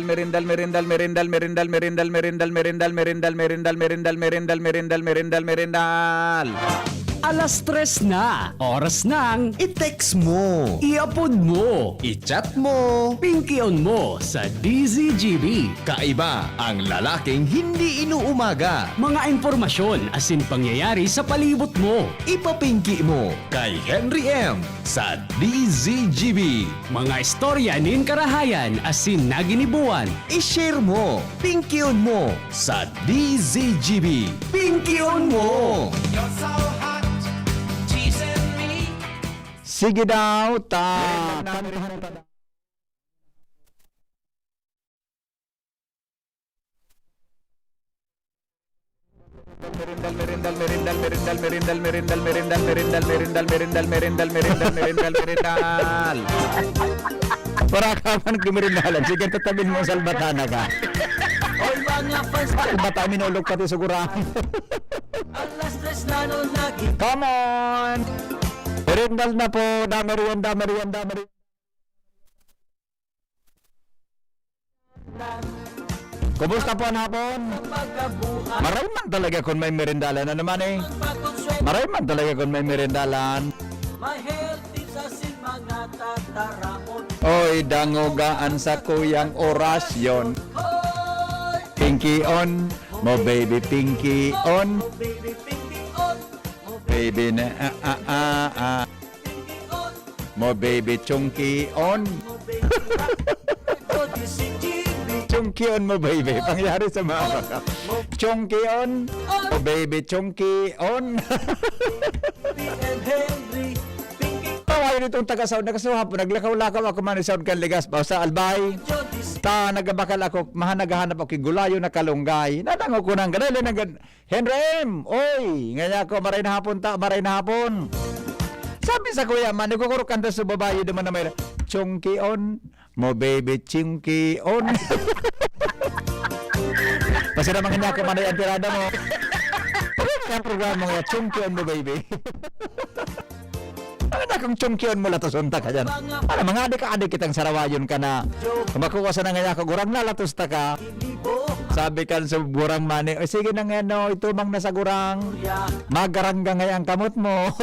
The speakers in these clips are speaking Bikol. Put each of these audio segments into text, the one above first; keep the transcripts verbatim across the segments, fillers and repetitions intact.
merindal, merindal, merindal, merindal, merindal, merindal, merindal, merindal, merindal, merindal, merindal, merindal, merindal, merindal, merindal, merindal, merindal. Alas tres na, oras ng i-text mo, i-upload mo, i-chat mo, pingkion mo sa D Z G B. Kaiba ang lalaking hindi inuumaga. Mga impormasyon asin pangyayari sa palibot mo. Ipapingki mo kay Henry M sa D Z G B. Mga istorya nin karahayan asin naginibuan. I-share mo, pingkion mo sa D Z G B. Pingkion mo! You're so hot, teasing me. Sige daw, ta. Merindal na, merindal na. Merindal, merindal, merindal, merindal, merindal, merindal, merindal, merindal, merindal, merindal, merindal, merindal, merindal, merindal, merindal. Para ka man gumirindalan, sige, tatabil mo, salbatana ka. Oy, mga fans ko. Salbata, minulog pati sugurang. Alas tres na nun lagi. Come on! Merindal na po, da merienda, merienda, merienda. Kumusta po ang hapon? Maray man talaga kung may merindalan. Ano man eh? Maray man talaga kung may merindalan. Oy, dangogaan sa kuyang orasyon. Pinky on, mo baby, pinky on. Baby na, ah, ah, ah, ah. Mo baby, chunky on. Chunky on mo baby. Pangyari sa mga baka. Chunky on. Mo baby, chunky on. Tawa yun itong taga-sound. Nakasuha po. Naglakaw-lakaw ako man sa sound kan Ligas. Basta albay. Ta, nagabakal ako. Mahanagahanap ako. Gulayo na kalunggay. Nanango ko nang ganun. Henry M! Oy! Ngaya ko, maray na hapon ta, maray na hapon. Sabi sa kuya man, nagkukurukanda sa babae naman na may, "Chunky on, mo baby, chunky on." Kasi naman nga ako, manay ang tirada mo. Ano na ang programa nga, "Chunky on, mo baby"? Ano na kung chungkion mo, latoson ta ka dyan? Ano, mga adik-adik kitang sarawayon ka na. Kumakuha sa nangaya ka, gurang na latos ta ka. Sabi kan sa gurang mani, "O sige na nga, no, itumang na sa gurang. Magarangga nga ang kamot mo."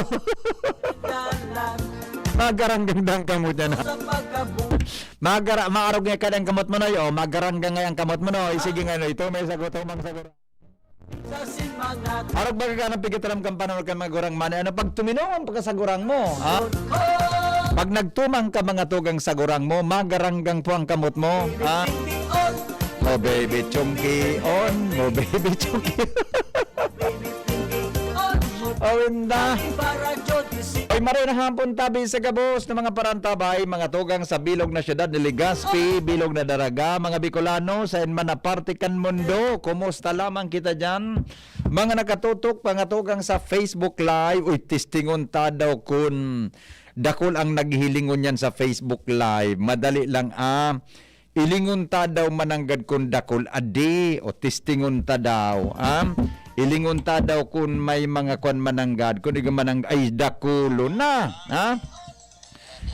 Magaranggang dang kamot niya na. Magara-, maarog nga ka ang kamot mo, no, yo. Magarangga nga ang kamot mo, no. Sige nga, no, itumang sa gurang. Arog baga ka ng pigitaram kan panahon kan mga gurang mani, ano, pag tuminungan pa ka sa gurang mo, ha? Pag nagtumang ka, mga tugang, sa gurang mo, magaranggang po ang kamot mo, ha? Oh, baby, chunky on. Oh, baby, chunky. Oh, inda. Oy, maray na hapon tabi sa gabos na mga parantabay, mga tugang sa bilog na syudad ni Legazpi, bilog na Daraga, mga Bicolano, sa inman na parte kan mundo. Kumusta lamang kita dyan? Mga nakatutok, mga tugang sa Facebook Live. Uy, testingon ta daw kun dakul ang naghihilingon yan sa Facebook Live. Madali lang, ah. Ilingon ta daw mananggad kun dakul adi, o testingon ta daw, ha? Ilingon ta daw kun may mga kwan mananggad, kun iga manang-, ay, dakulo na, ha?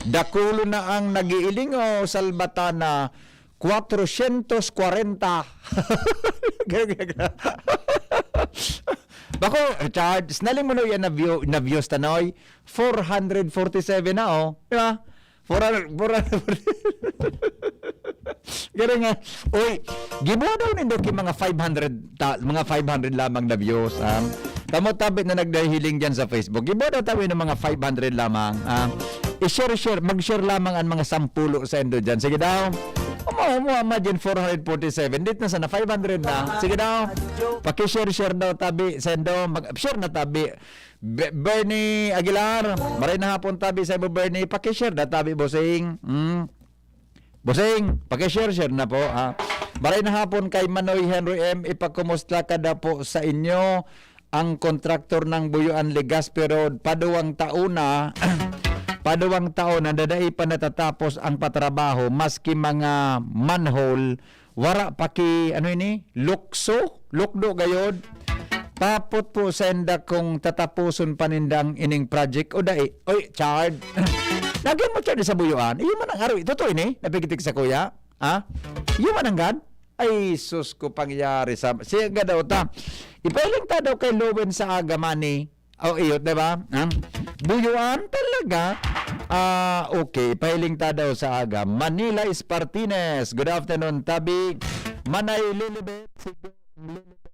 Dakulo na ang nag-iiling, o, salbatana, kwatrosyentos kwarenta. Bako, Richard, snaling mo no yan na view, na views tanoy? Four hundred forty-seven na, oh. Di ba? Four hundred, four hundred. Garo nga, uy, gibuha daw nindo ki mga five hundred ta-, mga five hundred lamang na views, ah. Kamo tabi na nagdahiling diyan sa Facebook. Gibuha daw tabi ng mga five hundred lamang, ah. I-share, share, mag-share lamang ang mga sampulo sa indo diyan. Sige daw. Umo, umo, imagine four hundred forty-seven. Dit na sana, five hundred na. Sige daw. Paki-share, share daw tabi sa indo. Mag-share na tabi. Be-, Bernie Aguilar, maray na hapon tabi sa imo, Bernie. Paki-share na tabi, bossing. Hmm. Bossing, paki-share, share na po, ha. Maray na hapon kay Manoy Henry M. Ipakumusta ka daw po sa inyo ang kontraktor ng Buyuan Legazpi Road. Paduwang taon na, paduwang taon na dadai pa natatapos ang patrabaho, maski mga manhole, wara pa ki, ano ini? Lukso? Lukdo gayod? Papot po senda kung tatapuson pa ninda ang ining project o dai. Oy, Chard. Lagi mo, Chard, sa buyuan. Iyo man ang aro. Totoo ini? Napigitik sa kuya? Ha? Iyo man ang gad? Ay, sus ko pangyari sa... Siya gad daw ta. Ipahiling ta daw kay Lowen sa aga, mani. O, iyo, di ba? Ha? Buyuan talaga. Ah, okay. Ipahiling ta daw sa aga. Manila Espartines. Good afternoon, Tabi. Manay Lilibet. Sige, Lilibet.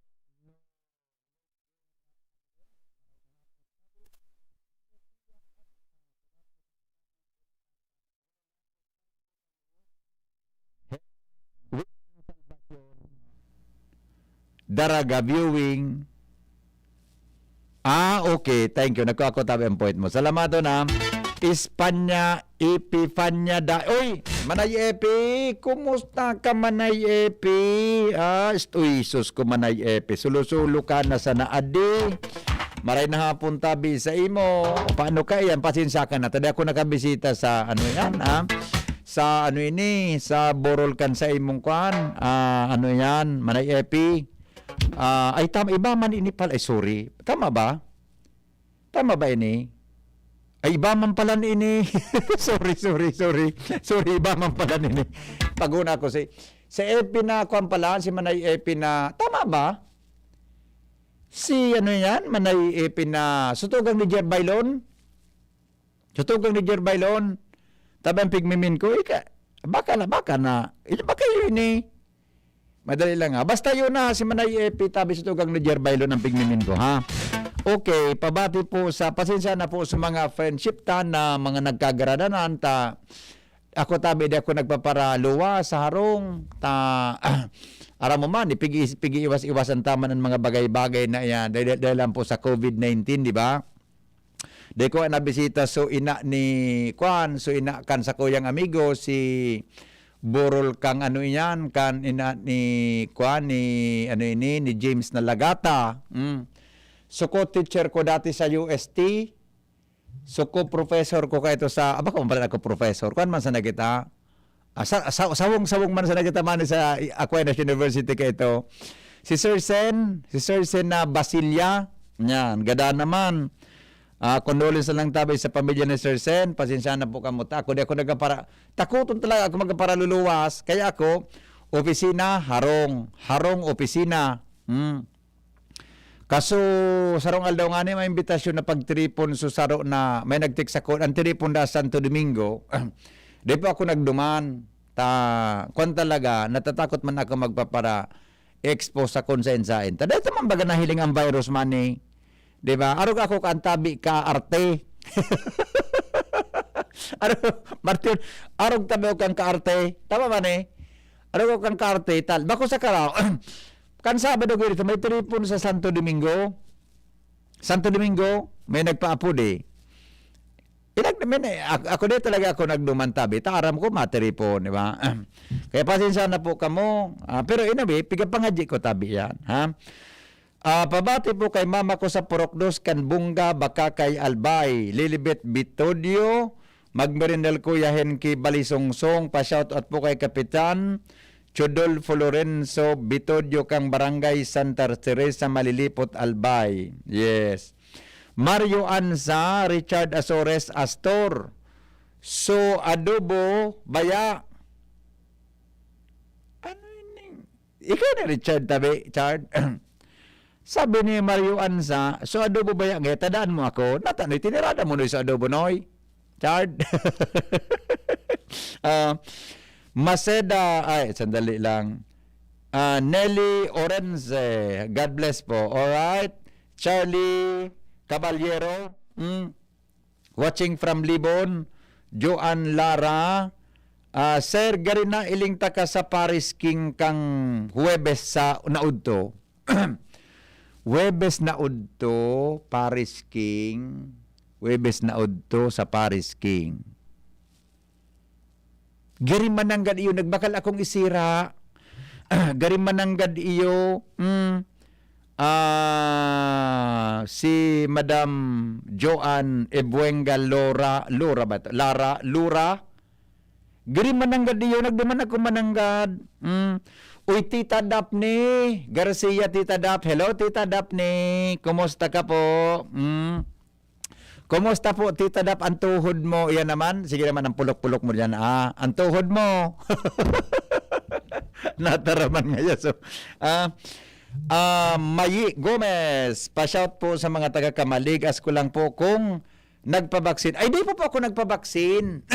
Daraga viewing. Ah, okay. Thank you. Nagkua ko tabi ang point mo. Salamado na. Espanya, Epifania da. Oy, Manay Epi, kumusta ka, Manay Epi? Ah, est-, uy, sus ko, Manay Epi. Sulo-sulo ka na sana, adi. Maray na hapon tabi sa imo. Paano ka yan? Pasensya ka na. Tadi ako nakabisita sa, ano yan, ha? Sa, ano ini, sa Borol kan sa imong kwan. Ah, ano yan, Manay Epi. Ah, ay, tama. Iba man ini pala. Ay, sorry. Tama ba? Tama ba ini? Ay, iba man pala ni ini. Sorry, sorry, sorry. Sorry, iba man pala ni ini. Paguna ko si, si Epi na, kwan pala, si Manay Epi na, tama ba? Si ano yan? Manay Epi na, sutugang ni Jer Bailon? Sutugang ni Jer Bailon? Tabi ang pigmimin ko, ika, baka na, baka na. Ito ba kayo ini? Madali lang, ha. Basta yun na, si Manay Epi, tabi sa tugang ni Jer Bailon ang pigmimin ko, ha? Okay, pabati po sa, pasensya na po sa mga friendship ta na mga nagkagaradanan ta. Ako tabi, di ako nagpaparaluwa sa harong ta. Aram mo man, ipigi-, pigi-iwas-iwasan ta man ang mga bagay-bagay na yan. Dahil, dahil lang po sa covid nineteen, di ba? Dai ko nabisita so ina ni, kwan, so ina kan sakuyang amigo, si Borol kang ano iyan, kan ina ni, kwan, ni, ano ini, ni James Nalagata. Mm. So ko teacher ko dati sa U S T, so ko professor ko kaito sa, aba, kung pala ako professor, kwan man sana kita, Ah, sa, sa, sawong-sawong man sana kita man sa Aquinas University kaito. Si Sir Sen, si Sir Sen na Basilia, yan, gada naman. Ah, condolence na lang tabi sa pamilya ni Sir Sen. Pasensya na po kamo. Ta-, ako, di ako nagkapara-, takuton talaga ako magkaparaluluwas. Kaya ako, opisina, harong. Harong, opisina. Hmm. Kaso, sarong aldaw ngani, may imbitasyon na pagtiripon, so saro na, may nag-text ako, ang tiripon da Santo Domingo, di pa ako nagduman. Ta, kwan talaga, natatakot man ako magpapara-expose sa kung sain-sain. Ta, dahil man baga nahiling ang virus man eh. Di ba? Arog ako kaantabi ka arte. Arog, Martin, arog tabi ko kang kaarte. Tama ba ni? Arog ako kang kaarte, tal. Bako sa karaw. Kan Sabado, guri, may tiripon sa Santo Domingo. Santo Domingo, may nagpaapod eh. Inag-, may na-, ak-, ako di talaga ako nagduman tabi. Ta, aram ko, matiripon, di ba? Kaya pasensya na po kamo. Ah, pero in a way, pigapangadyi ko tabi yan, ha? Ah, pabati po kay mama ko sa Purok Dos, kan Bunga, Bacacay, Albay, Lilibet Bitodio, Magmerindal Kuya Henki Balisongsong, pa-shoutout po kay Kapitan Chodolfo Lorenzo Bitodio kang Barangay Santa Teresa, Malilipot, Albay. Yes. Mario Anza, Richard Azores Astor. So, adobo, baya. Ano ini? Ikaw ni Richard tabi, Chard? Sabi ni Mario Anza, "So adobo baya nga, tadaan mo ako." Nata, noy, tinirada mo, noy, sa adobo, noy? Chard? Ah, Maceda, ay, sandali lang. Ah, Nelly Orense, God bless po. Alright. Charlie Caballero, mm, watching from Libon. Joan Lara, ah, "Sir, gari na iling taka sa Paris King kang Huwebes sa naudto." Huwebes na udto, Paris King. Huwebes na udto sa Paris King. Giri mananggad iyo, nagbakal akong isira. Gari mananggad iyo, mm, ah, si Madam Joan Ebuenga Lora, Lora ba ito? Lara, Lura? Giri mananggad iyo, nagdi man ako mananggad. Mm. Uy, Tita Daphne Garcia, Tita Daph. Hello, Tita Daphne. Kumusta ka po? Mm. Kumusta po, Tita Daph, ang tuhod mo? Iyan naman, sige naman, ang pulok-pulok mo diyan. Ah, ang tuhod mo. Nataraman nga, yes. So, ah, ah, Mayi Gomez, pa-shout po sa mga taga Camalig. Ask ko lang po kung nagpabaksin. Ay, di pa po ako nagpabaksin.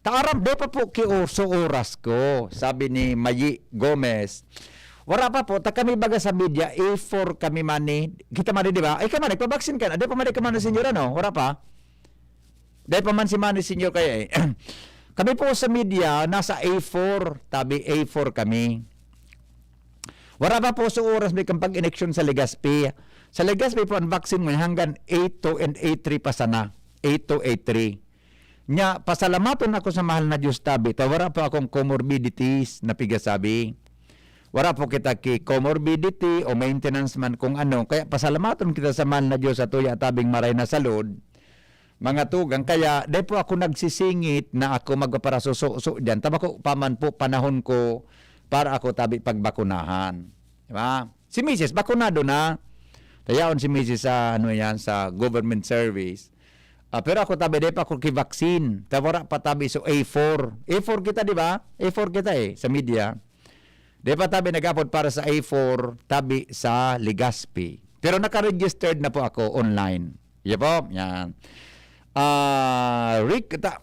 Taaram, di pa po ki-, so oras ko, sabi ni Mayi Gomez. Wala pa po, ta kami baga sa media, A four kami man ni. Kita man, di ba? Ay, ka man, nagpabaksin ka na. Di pa man, di ka man, Senyor, ano? Wala pa? Di pa man si Manny Senior kaya eh. Kami po sa media, nasa A four, tabi A four kami. Wala pa po sa oras may kang pag-ineksyon sa Legazpi. Sa Legazpi po, ang vaccine mo hanggang A two and A three pa sana. A two, A three. Nya, pasalamaton ako sa mahal na Diyos, tabi, ta wala po akong comorbidities na pigasabi. Wala po kita ki comorbidity o maintenance man kung ano. Kaya pasalamaton kita sa mahal na Diyos sa tuya tabing maray na salud. Mga tugang, kaya di po ako nagsisingit na ako magpaparasuso-so diyan. Tama ko, paman po, panahon ko para ako tabi pagbakunahan. Di ba? Si misis, bakunado na. Tayaon si misis sa, ano yan, sa government service. Ah, pero ako tabi, di pa ako ki-vaccine. Ta wala pa tabi, so A four. A four kita, di ba? A four kita eh, sa media. Di pa tabi nag-apod para sa A four, tabi sa Legazpi. Pero naka-registered na po ako online. Iya po, yan. Ah, Rick, ta,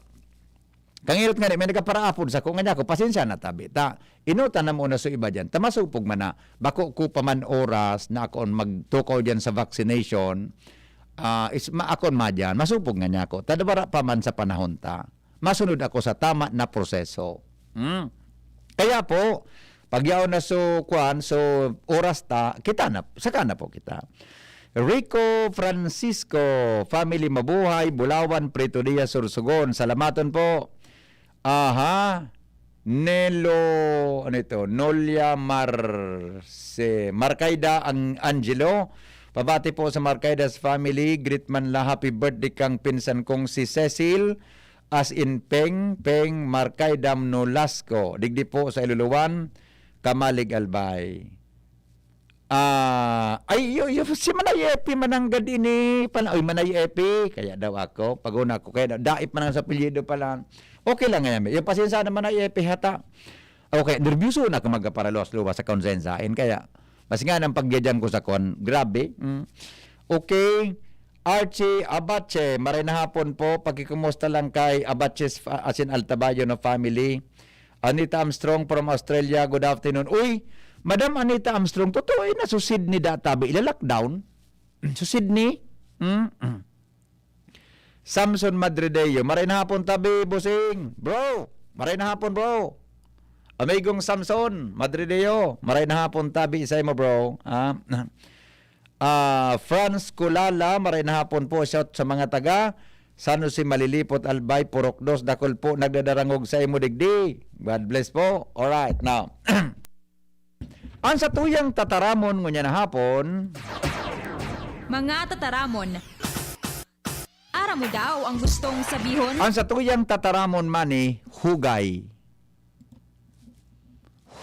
kangirot nga ni, may nagaparaapod sa ko, nga niya ako, pasensya na tabi. Ta, inutan na muna so iba dyan. Ta, masupog man na, bako ko pa man oras na ako ang magtukaw dyan sa vaccination, ah, is, ma, ako ang madyan, masupog nga niya ako. Ta, wala pa man sa panahon ta. Masunod ako sa tama na proseso. Hmm. Kaya po, pagyaon na so, kwan, so, oras ta, kita na, saka na po kita. Rico Francisco, family mabuhay, Bulawan, Pretoria, Sorsogon. Salamaton po. Aha. Nelo, ano ito? Nolia Marce, Marcaida ang Angelo. Pabati po sa Marcaida's family. Greet man la, happy birthday kang pinsan kong si Cecil. As in, Peng, Peng, Marcaida Nolasco. Digdi po sa Iluluan, Camalig, Albay. Ah, ay, yo, yo, si Manay Epi mananggad ini. Pala, oy, Manay Epi. Kaya daw ako, pag-una ko, kaya daw, Daip man ang sa apelyido pala. Okay lang ngayon. Yung pasensya na Manay Epi, hata. Okay, nerbyuso na ako magkaparaluwas-luwas sa konsensahin. Kaya, mas nga nang pagyadyang ko sa kon, grabe. Mm. Okay. Archie Abache, maray na hapon po. Pakikumusta lang kay Abache's fa-, as in Altabayo na family. Anita Armstrong from Australia, good afternoon. Uy, Madam Anita Armstrong, totoo eh, na so Sydney da tabi, ila-lockdown? So Sydney? Mm. Samson Madrideo, maray na hapon tabi, bossing. Bro, maray na hapon, bro. Amigong Samson Madrideo, maray na hapon tabi sa imo, bro. Ah, ah, Franz Kulala, maray na hapon po. Shout sa mga taga San Jose, Malilipot, Albay, Purok Dos, dakul po nagdadarangog sa imo digdi. God bless po. Alright, now. Ang satuyang tataramon ngunyan na hapon. Mga tataramon. Aram mo daw ang gustong sabihon? Ang satuyang tataramon mani, hugay.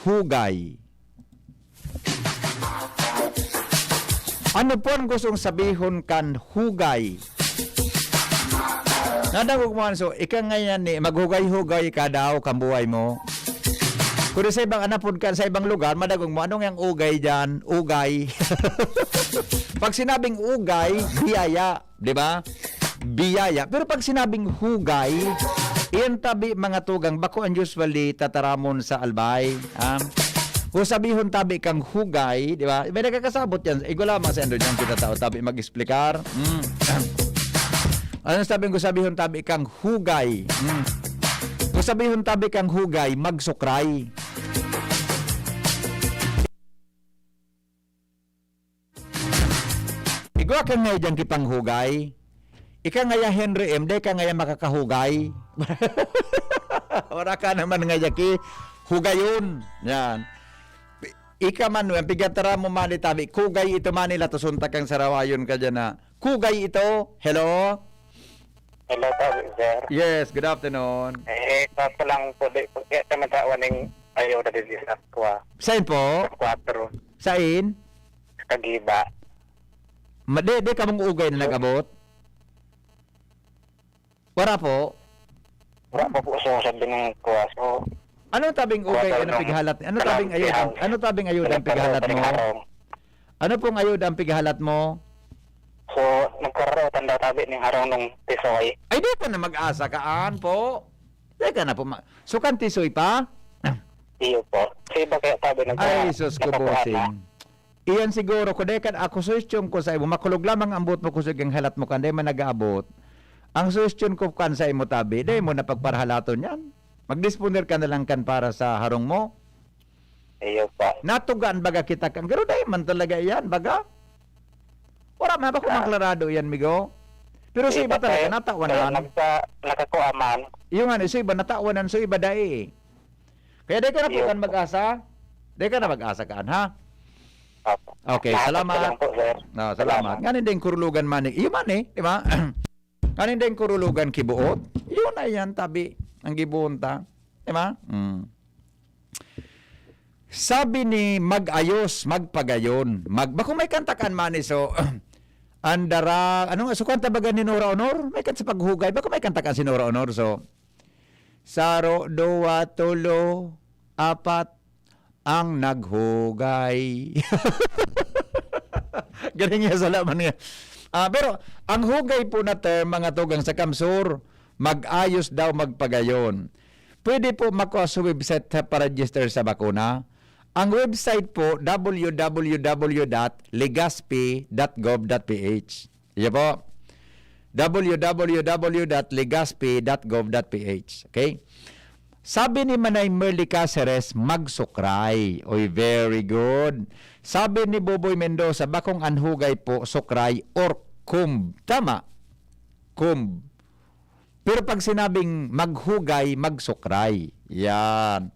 Hugay. Ano po ang gustong sabihon kan hugay? Nadangog mo, Anso, ika ngayon ni, maghugay-hugay ka daw kan buhay mo. Kung sa ibang anapod ka, sa ibang lugar, madagog mo, anong yung ugay dyan? Ugay. Pag sinabing ugay, biyaya, di ba? Biyaya. Pero pag sinabing hugay, iyan tabi mga tugang, bako ang usually tataramon sa albay. Ah, kung sabihon tabi kang hugay, di ba? May nakakasabot yan. Igwa lamang sa endo dyan, kita tao tabi mag-explicar. Mm. Ano sabi ko, sabihon tabi kang hugay? Mm. Kung sabihon tabi kang hugay, magsukray. Igwa ka nga dyan kipanghugay. Ika ngaya Henry M, dai ka ngaya makakahugay. Wala ka naman ngaya ki hugayon. Yan. Ika man, ang pigatara mo man tabi, kugay ito man nila, to suntak ang sarawayon ka dyan na, kugay ito, hello? Hello po, sir. Yes, good afternoon. Eh, kaso lang po, di, kaya naman sa awan yung ayuda din sa kwa. Sain po? Sa kwatro. Sain? Sa Kagiba. Ma-, di, di ka mong ugay na nag-abot? Wala po. Wala pa po, sir, sabi ng kwa. So, Ano tabing ugay Quarter ang ng pighalat? Ano tabing ayuda? Ano tabing ayuda ang pighalat mo? Harong. Ano pong ayuda ang pighalat mo? So, nagkaraotan daw tabi ning harong ng Tisoy. Ay, di ka na mag-asa kaan po. Di ka na po ma-, so, kan Tisoy pa? Iyo po. Sa iba kaya tabi ng Ay, sus ko, bossing. Iyan siguro, kung di kan, ako, suggestion ko sa imo, makulog lamang ang buot mo, kusog ang halat mo, kan di man nag-aabot. Ang suggestion ko kan sa imo, tabi, di mo na pagparhalaton yan. Magdisponer ka na lang kan para sa harong mo. Iyo pa. Natugaan baga kita kan, pero dai man talaga iyan, baga. Wala man, bako Ah. maklarado iyan, migo. Pero sa Di iba pa talaga, tayo, natawanan. Kaya nagsa-, nakakuha man. Iyo nga, sa iba, natawanan, sa iba, dai. Kaya dai ka na po Iyo kan pa. mag-asa. Dai ka na mag-asa kan, ha? Opo. Okay, Salamat salamat. ko lang po, sir. No, salamat. Salamat. Nga nin dai kurulugan man eh. Iyo man eh, di ba? Kaning dai kurulugan kibuot, yun na yan, tabi, ang gibohon ta. Di ba? Mm. Sabi ni Mag-ayos, Magpagayon, Mag-, bako may kanta kan man eh, so, andara, ano nga, so kanta baga ni Nora Honor? May kanta sa paghugay, bako may kanta kan si Nora Honor, so, saro, duwa, tolo, apat, ang naghugay. Galing niya, salamat niya. Ah, pero ang hugay po na term, mga tugang sa CamSur, Mag-ayos daw, Magpagayon. Pwede po makuha sa website ha, pa-register sa bakuna. Ang website po, W W W dot legazpi dot gov dot P H. Iyo po, W W W dot legazpi dot gov dot P H. Okay? Sabi ni Manay Merly Caceres, "Magsukray." Oy, very good. Sabi ni Boboy Mendoza, "Bakong an hugay po, sukray or kumb." Tama. Kumb. Pero pag sinabing maghugay, magsukray. Yan.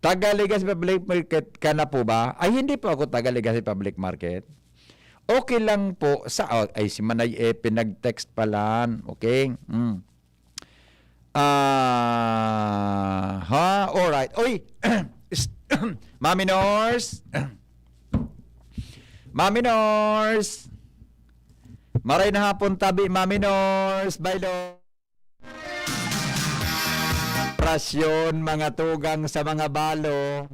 Taga Legazpi Public Market ka na po ba? Ay, hindi po ako taga Legazpi Public Market. Okay lang po sa, oh, ay, si Manay Epe nag-text pala. Okay. Mm. Ah, ha? Alright. Oy! Mami Nors! Mami Nors! Maray na hapon tabi, Mami Nors! By the Orasyon, mga tugang sa mga balo.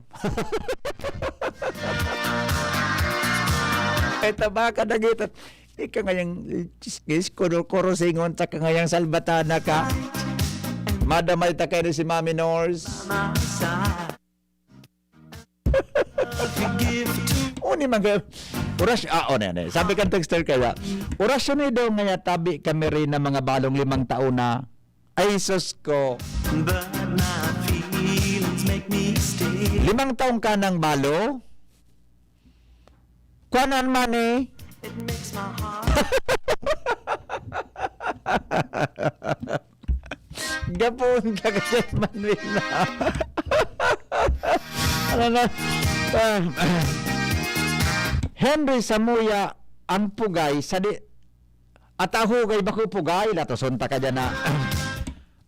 Ito ba ka nagita? Ika ngayang, eh, kiskis, kuro-kuro, singon, tsaka ngayang salbatana ka. Madamay ta kayo si Mami Nors. Uni man kayo. Oras, ah, oh, ne, ne. Sabi kan texter kaya, "Orasyon ni daw ngaya tabi kami rin na mga balong limang taon na." Ay, sus ko. But my feelings make me stay. Limang taon ka nang balo? Kuanan man eh. It makes my heart Gapon ka kasi, Manuel, na. Ano na? Ah, Henry Samuya, ang pugay sa di-, at ang hugay bako pugay, latoson ta ka dyan na.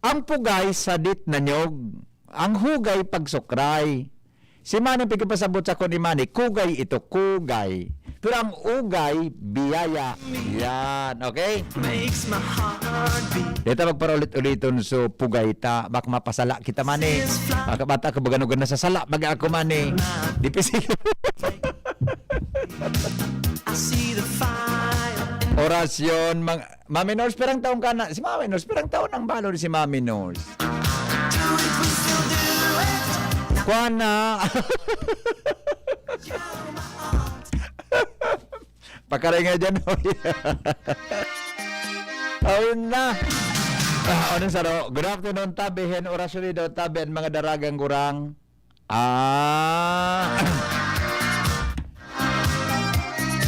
Ang pugay sa dit na nyog, ang hugay pagsukray. Si Manny, pigpasabot sa ko ni Manny, kugay ito, kugay. Pero ang ugay, biyaya. Yan, okay? Makes my heart beat. Dito magparaulit-uliton, so pugay ta, bak mapasala kita, Manny. Makabata ko, baga-baga na sa sala, baga ako, Manny. Dipisi. I see the fire in Orasyon, mang-, Mami Nors, pirang taon ka na? Si Mami Nors, pirang taon ang balo ni si Mami Nors? Kuan na. Pakaray nga dyan, oy. Awin na. Ah, ano saro? Good afternoon, tabi, hen, orasyon ni daw, tabi, ang mga daragang gurang. Ah.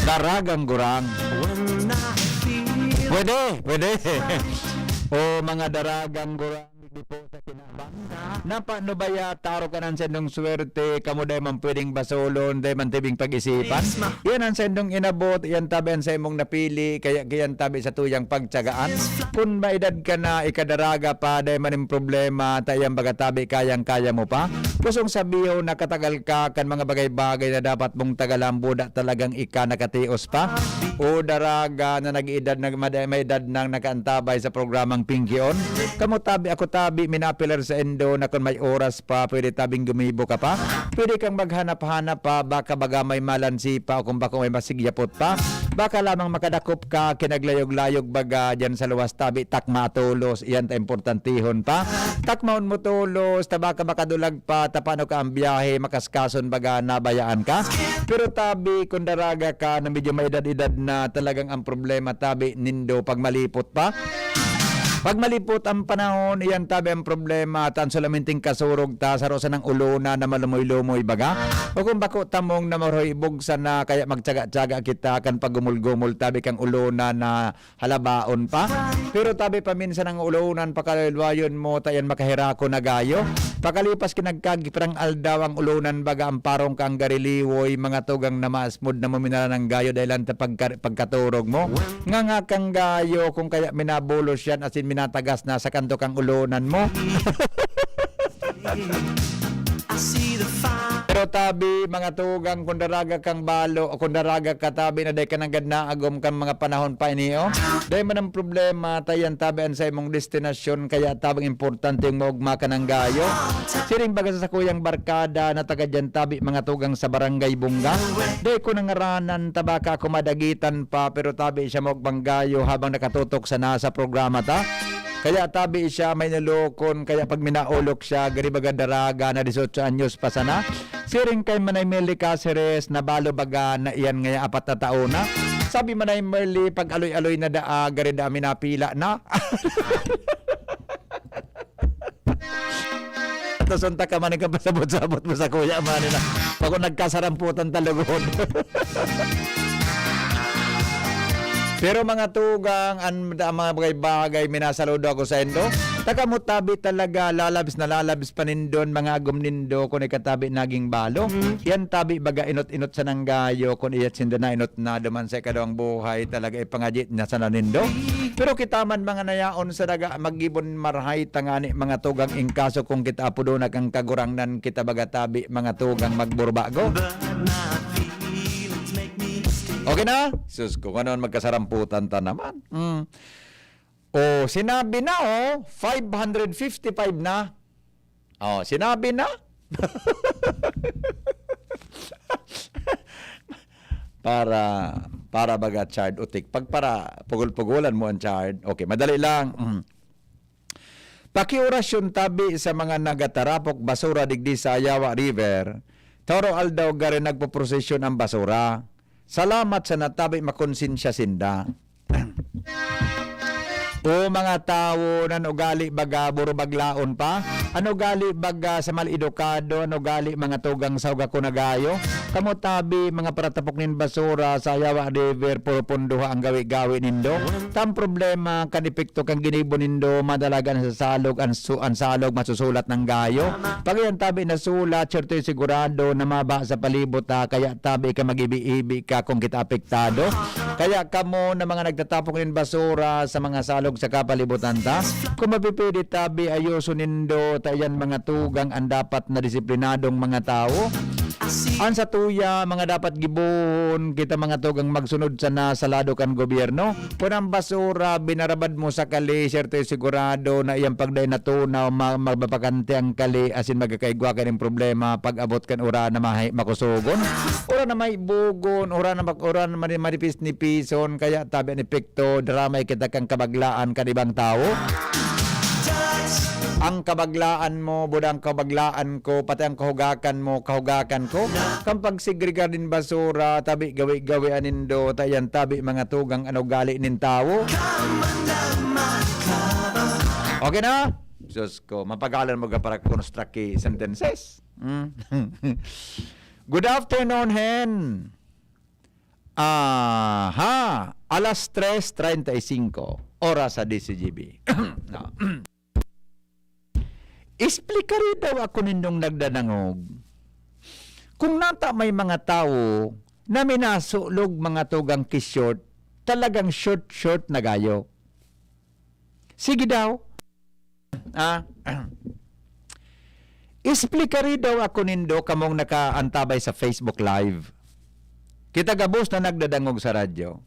Daragang gurang. Pwede, pwede. O, mga daragang gurang. Tipo sa kinaban. Napano baya, taro ka nan sendong swerte, kamo dai man pwedeng basolon, dai man tibing pag-isipan. Yan ang sendong inabot, yan tabi ang sa imong napili, kaya yan tabi sa tuyang pagtsagaan. Kun maedad ka na, ikadaraga pa, dai man yung problema, ta yan baga tabi, kayang-kaya mo pa. Pusong sabiyo, nakatagal ka kan mga bagay-bagay na dapat mong tagalan, buda talagang ika nakatios pa. O daraga na nag-edad na, mada-, may edad nang nakaantabay sa programang Pingkion. Kamo tabi, ako tabi, minapilar sa endo na kun may oras pa, pwede tabing gumibo ka pa. Pwede kang maghanap-hanap pa, baka baga may malansi pa o kung bako may masigyapot pa. Baka lamang makadakop ka, kinaglayog-layog baga, dyan sa luwas tabi, takma tolos, iyan ta importantihon pa. Takmaon mo tolos, ta baka makadulag pa, ta paano ka ang biyahe, makaskason baga, nabayaan ka. Pero tabi, kung daraga ka na medyo may edad-edad na, talagang ang problema tabi nindo pag malipot pa. Pag malipot ang panahon, iyan tabi ang problema, tan solamente kasurog ta, saro sanang ulona na malumoy-lumoy baga. O kung bako tamong na maruhay bugsan na, kaya magtsaga-tsaga kita kan paggumol-gumol tabi kang ulona na halabaon pa. Pero tabi paminsan ang ulonan, pakalwayon mo, ta yan makaherako na gayo. Pakalipas kinagkag pirang aldaw ang ulonan, baga ang parong ka ang gariliwoy, mga tugang na maasmod na muminaran ang gayo dahil lang ta pagka-, pagkaturog mo. Nga nga kang gayo, kung kaya minabulos yan, asin minatagas na sa kanto kang ulonan mo. Pero tabi, mga tugang, kung daraga kang balo, o kung daraga ka tabi na dai ka nanggad naagom kan mga panahon pa ini, oh. Dai man ang problema, tayan tabi an sa imong destinasyon, kaya tabang importante yung maugma ka ng gayo. Siring baga sa sakuyang barkada na taga dyan tabi, mga tugang sa Barangay Bunga. Dai ko nangaranan, tabaka ako madagitan pa, pero tabi siya maugmang gayo habang nakatutok sana sa programa ta. Kaya tabi siya, may nulokon, kaya pag minaolok siya, gari baga daraga na dieciocho anyos pa sana. Siring kay Manay Merly Caceres, na balo baga na iyan ngaya apat na taon na. Sabi Manay Merly, pag aloy-aloy na daa, gari daa minapila na. Tapos unta ka man, ikaw pasabot-sabot mo sa kuya man na. Pag nagkasaramputan ta lugod. Pero mga tugang, an, an mga bagay-bagay, minasaludo ako sa indo. Taga mo tabi talaga, lalabs na lalabs pa nindon, mga agom nindo, kun ikatabi naging balo. Yan tabi, baga inot-inot sa nanggayo, kun iyat sinda na inot na duman sa ikadawang buhay, talaga ipangajit na sana nindo. Pero kita man mga nayaon sa daga, magibon marhay tangani mga tugang, ingkaso kung kita apudo na kang kagurangnan, kita baga tabi, mga tugang magburbago. Okay na? Sus ko, ano, magkasaramputan ta naman. Mm. Oh, sinabi na, oh, five hundred fifty-five na. Oh, sinabi na. Para, para baga chard utik. Pag para pugol-pugulan mo ang chard. Okay, madali lang. Mm. Pakiorasyon tabi sa mga nagatarapok basura digdi sa Ayawa River. Toro aldaw gari nagpoprosesyon ang basura. Salamat sa natabi, makonsensya sinda. O mga tawo nan ugali baga, burubaglaon pa. An ugali baga sa maledukado, an ugali mga tugang sa uga ko nagayo. Kamo tabi, mga paratapok nin basura sa Ayawa River, puro punduha ang gawi-gawi nindo. Tam problema, kan epekto kan ginibo nindo, madalagan sa salog, an, su-, an salog masusulat ng gayo. Pag yan tabi na sulat, siyerto sigurado na maba sa palibot ta, kaya tabi ka mag-ibi-ibi ka kung kita apektado. Kaya kamo na mga nagtatapok nin basura sa mga salog sa kapalibutan ta, kung mapipili tabi, ayoso nindo, ta iyan mga tugang an dapat na disiplinadong mga tawo. An sa tuya, mga dapat gibohon, kita mga tugang magsunod sana sa lado kan gobyerno. Kun ang basura, binarabad mo sa kali, siyerto sigurado na iyang pagday natunaw, ma-, mababakante ang kali, asin magkakaigwa ka nin problema pag abot kan uran na mahi-, makusogon. Uran na may bugon, uran na mak-, uran na mani-, manipis-nipison, kaya tabi an epekto, daramay kita kan kabaglaan kan ibang tawo. Ang kabaglaan mo, buda ang kabaglaan ko, pati ang kahugakan mo, kahugakan ko. Kan pagsegregar nin basura, tabi gawi-gawi anindo, ta iyan tabi mga tugang an ugali nin tawo. Okay na? Diyos ko, mapagalan mo ka para construct ki sentences. Mm. Good afternoon, Hen. Aha, alas tres treinta y cinco, oras sa D C G B. No. Explikari daw ako nindong nagdadangog. Kung nata may mga tawo na minasulog mga tugang ki-short, talagang short-short na gayo. Sige daw. Ah, explikari daw ako nindo kamong nakaantabay sa Facebook Live. Kita gabos na nagdadangog sa radyo.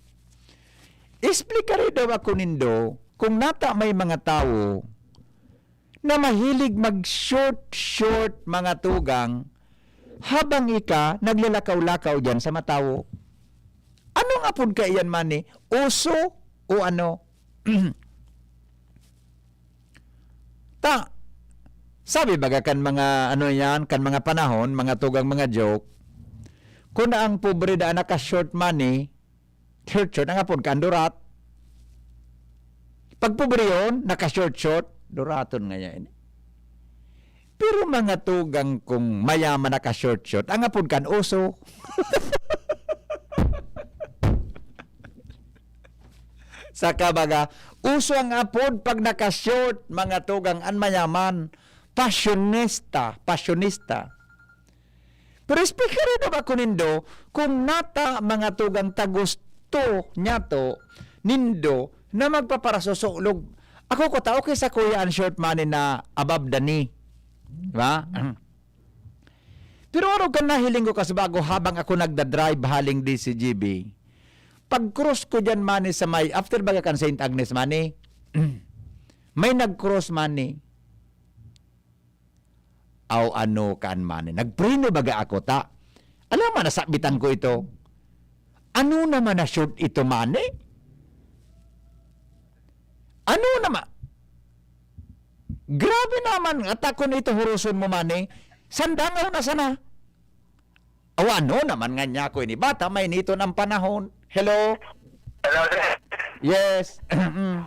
Explikari daw ako nindo kung nata may mga tawo na mahilig mag-short-short mga tugang habang ika naglalakaw-lakaw diyan sa matawo. Ano nga pud kaiyan man ni? Uso o ano? Ta, sabi baga kan mga ano yan, kan mga panahon, mga tugang mga joke, kung ang pobre da naka-short money, short-short, ang apod kan durat. Pag pobre yun, naka-short-short, duraton nga yan. Pero mga tugang kung mayaman naka-short-short, ang apod kan uso. Saka baga, uso ang apod pag naka-short, mga tugang an mayaman. Pasyonista, pasyonista. Pero explikari daw ako nindo, kung nata mga tugang ta gusto niyato nindo na magpaparasusulog. Ako ko ta, okay sa kuya an short money na above the knee. Di ba? Pero ano ka nahiling ko kasi bago habang ako nagda-drive haling D C G B, pag-cross ko dyan money sa may, after baga kan Saint Agnes money, may nag-cross money. Aw ano kan money. Nagpreno baga ako ta. Alam mo, nasabitan ko ito. Ano naman na short ito money? Ano naman? Grabe naman, atakon ito huruson mo money. Sandangaw na sana. Aw ano naman nga niya ako ini. Bata, may nito ng panahon. Hello? Hello, sir. Yes. Mm.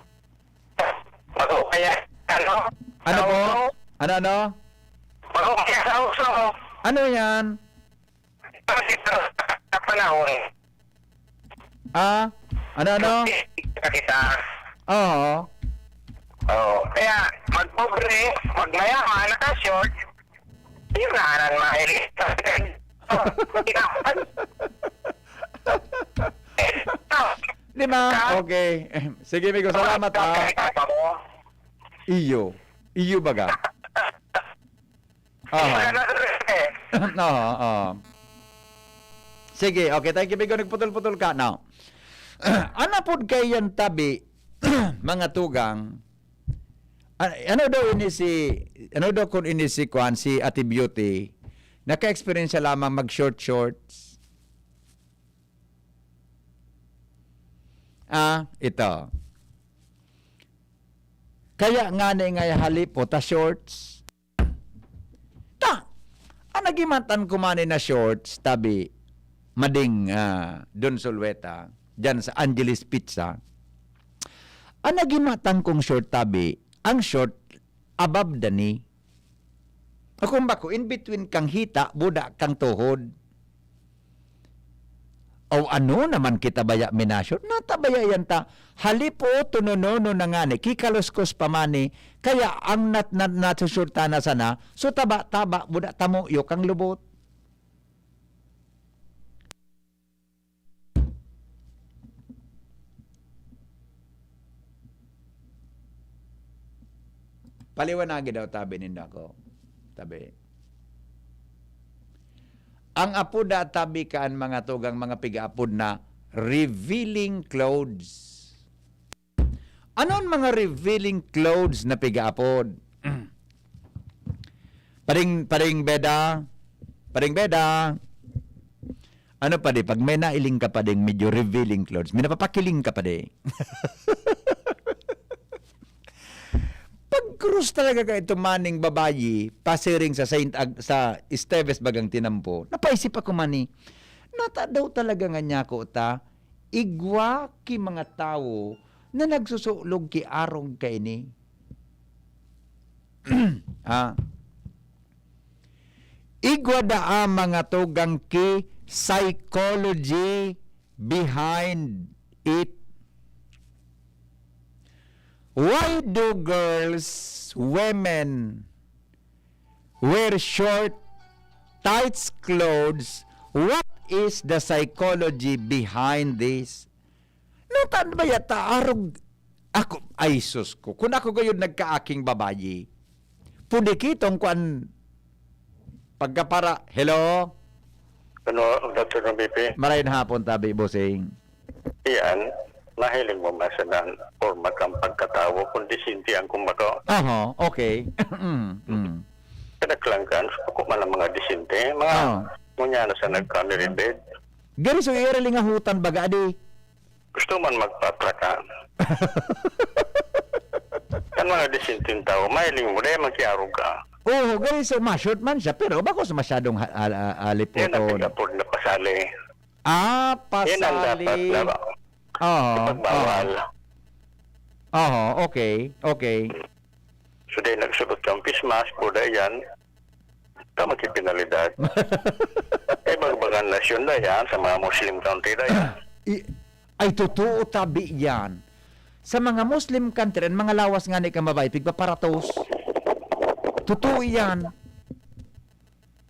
Bago kaya, ano? Ano po? Ano, ano? Bago kaya sa uso. Ano yan? Sa panahon. Ah? Ano, ano? Kita. Oo. Oo. Kaya, magpobre, magmayaman, naka-short, yun na, anan mahilig. Lima. Okay. Sige, Migo. Salamat, ah. Iyo. Iyo baga. Aha. Aha, aha. Sige, okay. Thank you, Migo. Nagputol-putol ka. Now, ana pod kaiyan tabi, mga tugang. A-, ano daw ini si, ano daw kun ini si kuan, si Ate Beauty? Naka-experience siya lamang mag-short shorts. Ah, ito. Kaya ngani nga halipot ta shorts. Ta! An nagimatan ko man na shorts, tabi, mading, ah, Don Solueta, dyan sa Angeles Pizza. An nagimatan kong short, tabi, ang short above the knee. Kung bako, in between kang hita, buda kang tuhod. O ano naman kita baya minashort? Natabaya yan ta. Halipo, tunonono na ngani, kikaluskos pa mani, kaya ang nat-, nat-, nasusurta na sana, so taba-taba, buda tamuyo kang lubot. Paliwanagi daw, tabi nindo ako. Tabi. Ang apod da, tabi, kan mga tugang mga pigaapod na revealing clothes. Anon mga revealing clothes na pigaapod? Paring, Paring Beda, Paring Beda, ano pa di, pag may nailing ka pa ding medyo revealing clothes, may napapakiling ka pa di. Pag-cross talaga ka ito maning babayi, pasiring sa Saint Ag-, sa Esteves bagang tinampo, napaisip ako mani, nata daw talaga nga niya ko ta, igwa ki mga tawo na nagsusulog ki arog kaini. Ah. Igwa daa mga tugang ki psychology behind it. Why do girls, women, wear short, tights clothes. What is the psychology behind this? Nutan ba yata arog ako? Ay, sus ko. Kung ako gayud nagkaaking babayi, pwede kitong kuan pagkapara. Hello? Ano, Doctor ng B P? Maray na hapon, tabi, bossing. Iyan, mahiling mo masanan format ang pagkatawo kung disinti ang kumbaga. Aha, okay. Mm, mm. Kadaklan kan, suko man ang mga disinti. Mga Ah. Munya na sa nag-family bed. Gari so iri lingahutan baga, adi. Gusto man magpatrakan. Kan mga disinting tao, mahiling mo, dahil magkiarog ka. Oo, gari so ma-short man siya, pero bakos masyadong ha- ha- ha- Yan ang haliputon. pag-afford na pasali. Ah, Yan ang dapat pasali. na Oo, pagbawal. Oo, okay, okay. So, dahil nagsulot kang face mask, o dahil yan, tama yung penalidad. Eh, bagbagan nasyon na yan, sa mga Muslim country na yan. I- ay, totoo, tabi yan. Sa mga Muslim country, ang mga lawas nga ni kamabahay, pigpaparatos. Totoo yan.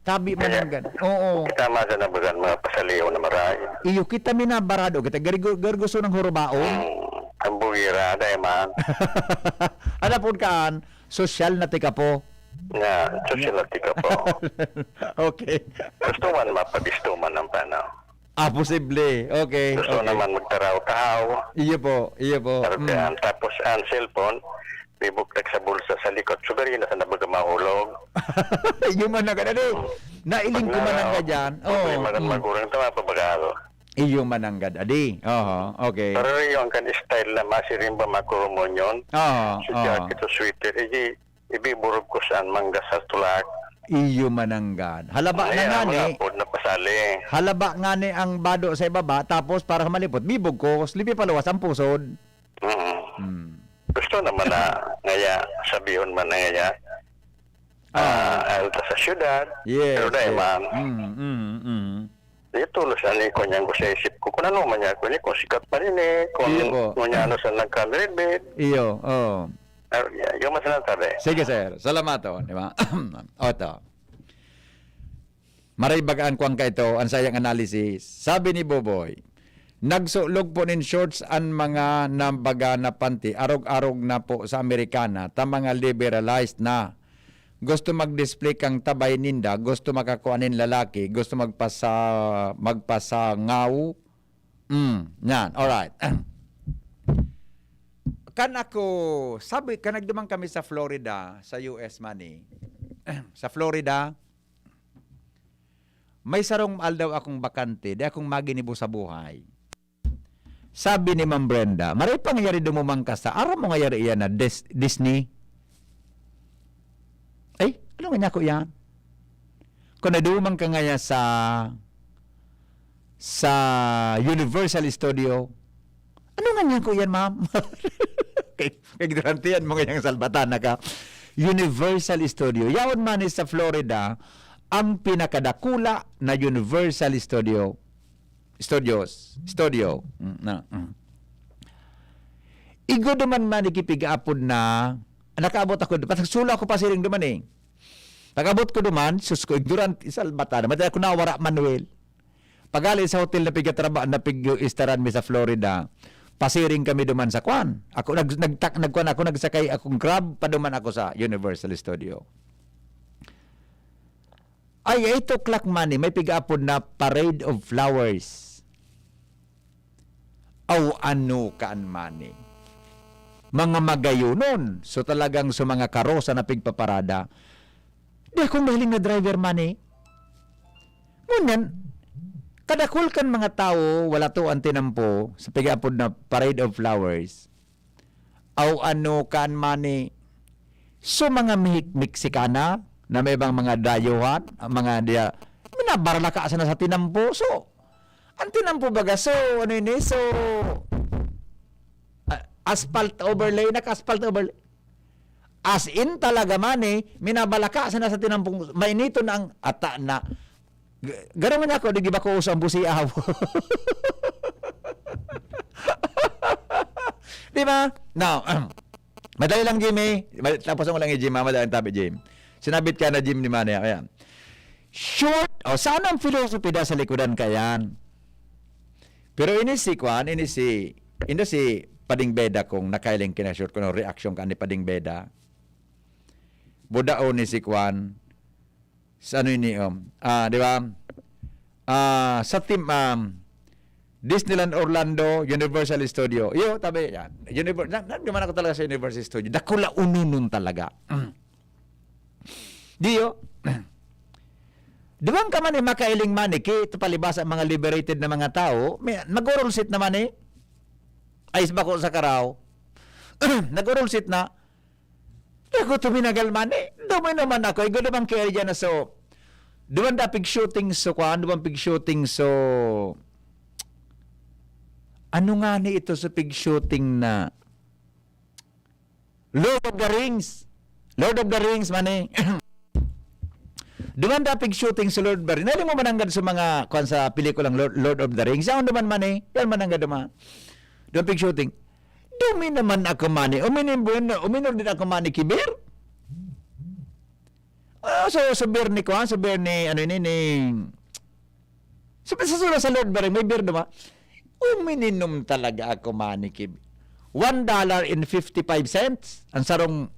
Tabi man Kaya- ang gan-, oo. Kita masa na bagan mga pasaliw na maray. Iyo kita minabarado, kita garigo-, garguso ng hurubaon. Hmm, ang bugira, dahil man. Alapod kaan, sosyal na tika po. Nga, sosyal na tika po. Okay. Gusto man mapabisto man ang panaw. Ah, posible. Okay. Gusto okay. naman magtaraw-tahaw. Iyo po, iyo po. Pero Mm. kaya, tapos ang cellphone, bibuktak sa bulsa sa likod. So, gari na sa nabaga mahulog. Iyo man na ganun eh. Nailing ko man ang gadyan. Oo, Oo. magan Mm. magurang tama pa baga. Iyo man ang gad-, adi. Oho, okay. Pero yung kan style na masiring ba makurumonyon? Oo, So, oo. jacket o sweater, iji, ibiburog ko saan mangga sa tulak. Iyo man ang gad. Halaba na Ayan, nga ni. mga pod na pasali. Halaba nga ni ang bado sa ibaba, tapos para malipot, bibog ko, lipi paluwas ang pusod. Mm. Hmm. Gusto naman na ngaya, sabihon man na ngaya. Ah, alta sa syudad. Yes. Pero dahil yes. man, Mm, mm, mm. di tulos na ni ko niyang ko sa isip ko. Kung ano man niya ko ni, kung sikat man ini, kung Iyo po. kung niya ano sa nagka-merit bed. Iyo, oh. Ah, yung mas natabi. Sige, sir. Salamat, oh, di ba? O, ito. Maray baga ang kuwang ka ito, ang sayang analysis. Sabi ni Boboy, "Nagsulog po nin shorts an mga nambaga na panty, arog-arog na po sa Amerikana, ta mga liberalized na. Gusto mag-display kang tabay ninda, gusto makakua nin lalaki, gusto magpasa-, magpasangaw." Mm, yan, alright. Kan ako, sabi, kan nagduman kami sa Florida, sa U S man eh. Sa Florida, may sarong aldaw akong bakante, di akong maginibo sa buhay. Sabi ni Ma'am Brenda, "Maray pangyari dumuman ka sa, aram mo ngayari iyan na Dis-, Disney?" Ay, ano nga niya ko yan? Kung naduman ka ngaya sa, sa Universal Studio, ano nga niya ko yan, ma'am? Kay, kay ignorantehan mo ngayang salbatana ka. Universal Studio. Yaon man ni sa Florida, ang pinakadakula na Universal Studio. Studios. Studio. Mm, na, mm. Igo duman man ikipig-apod na, nakaabot ako, patagsula ako pasiring duman eh. Pag-abot ko duman, sus ko, ignorant, isalbata naman. Dahil ako nawara, Manuel. Pag-ali sa hotel na pigatraba-, na pig-istaran mi sa Florida, pasiring kami duman sa kwan. Ako, nag, nagtak, nagkwan ako, nagsakay akong Grab, paduman ako sa Universal Studio. Ay, eight o'clock man eh, may pig-apod na Parade of Flowers. Aw, ano kaan man eh. Mga magayonon. So, talagang sa mga karosa na pigpaparada. Di akong mahiling na driver man eh. Ngunyan, kadakul kan mga tawo, wala to ang tinampo sa pig-apod na Parade of Flowers. Aw, ano kaan man eh. So, mga Mexi-, Mexicana na may ibang mga dayuhan, ang mga diya, minabaralaka sana sa tinampo. So, ang tinampo baga, so, ano ini? So, ah, asphalt overlay, naka-asphalt overlay. As in talaga man eh, minabalaka sana sa tinampong, mainiton ang ata na. G-, garo man ako, di ba ko uso ang busiaw? Di ba? Now, madali lang, Jimmy. Mal-, tapos mo lang, Jimmy, madali ang tabi, Jim. Sinabit ka na, Jim, ni Manny, ayan. Short, o, saan ang philosophy da sa likodan ka yan? Pero ini si Kwan, ini si, ini si Pading Beda, kung nakailing kina short, kung ano reaction ka ni Pading Beda. Budao ni si Kwan, sa ano ini, um, ah, di ba? Ah, sa team, um, Disneyland Orlando, Universal Studio. Iyo, tabi, yan. Univer-, na, na, duman ako talaga sa Universal Studio. Dakula ununon talaga. Diyo. Duman ka man eh, makailing man eh, ki, ito palibasa ang mga liberated na mga tao, may, nag-oral seat naman eh. Ay, bako sa karaw. Nag-oral seat na. Ako, tuminagal man eh. Dumay naman ako. Igo naman kaya dyan na so. Duman da pig-shooting so, kuan, duman pig-shooting so. Ano nga ni ito sa pig-shooting na Lord of the Rings? Lord of the Rings, man eh. Duman da pig-shooting sa Lord of the Rings. Nali mo mananggad sa mga, kuan, sa pelikulang Lord, Lord of the Rings. Yan duman man eh. Yan mananggad duman. Duman pig-shooting. Dumi naman ako man eh. Uminom, uminom din ako man eh, kibir. Ah, so, so beer ni kuan, so beer ni, ano ini, ni, so, sa sura sa Lord Barry, may beer naman. Umininom talaga ako, man eh, ki one dollar and fifty-five cents. Ang sarong,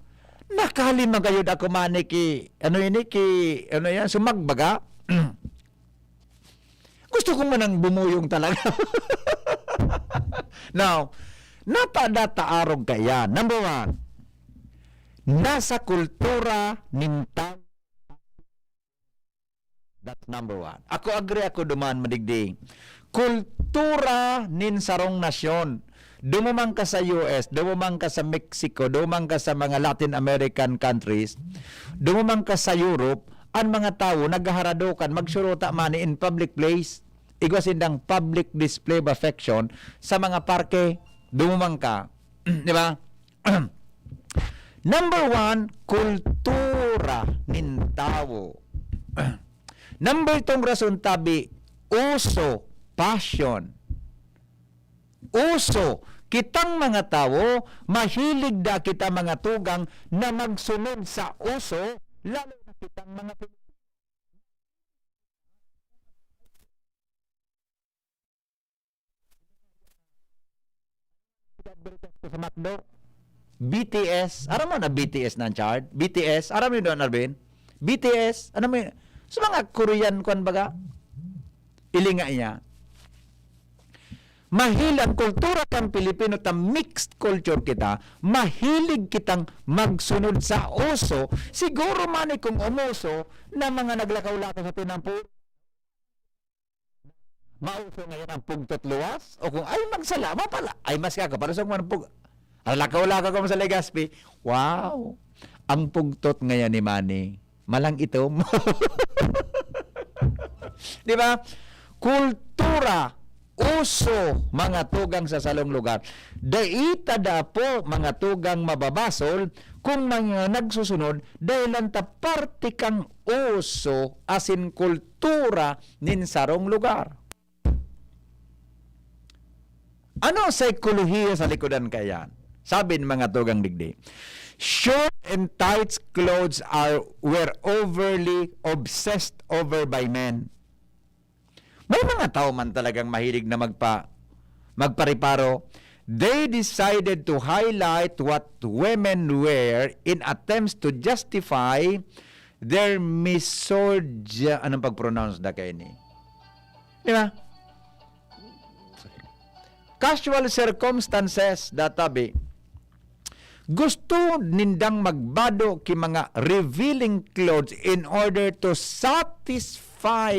nakalima gayud ako, man eh, ki, ano ini, ki, ano yan, sumagbaga. Gusto ko man ang bumuyong talaga. Now, napadataarog kaya. Number one, nasa kultura nin tao. That's number one. Ako, agree ako duman, madigdi. Kultura nin sarong nasyon. Dumuman ka sa U S, dumuman ka sa Mexico, dumuman ka sa mga Latin American countries, dumuman ka sa Europe, an mga tawo naghaharadokan, magsuruta man in public place. Igwa sindang public display of affection sa mga parke, dumuman ka. Di ba? Number one, kultura nin tawo. Number tong rason tabi, uso, passion. Uso, kitang mga tawo, mahilig da kita mga tugang na magsunod sa uso, lalo na kitang mga Pilipino. Sa McDo, B T S. Aram mo na B T S na ang chart? B T S. Aram mo yun, Arvin? B T S. Ano mo yun? Sa mga Korean, kwan baga? Ilinga niya. Mahilan kultura kan Pilipino ta mixed culture kita, mahilig kitang magsunod sa uso, siguro man eh kung umuso na mga naglakaw-lakaw sa tinampo. Mauso ngayon ang pugtot luwas? O kung, ay, magsala, mapala. Ay, mas ka, para sa mga pug-, ang lakaw-lakaw ko sa Legazpi. Wow! Ang pugtot ngayon ni Manny, malang itom. Di ba? Kultura, uso, mga tugang sa salong lugar. Dai ta da po, mga tugang mababasol, kung mga nagsusunod, dahil lang ta parte kang uso, asin kultura, nin sarong lugar. Ano ang saikolohiya sa likodan kaiyan? Sabi ng mga tugang digdi, "Short and tight clothes are, were overly obsessed over by men." May mga tao man talagang mahilig na magpa-, magpareparo. They decided to highlight what women wear in attempts to justify their misorgy-, anong pag-pronounce da kaini? Di ba? Casual circumstances, databi. Gusto nindang magbado ki mga revealing clothes in order to satisfy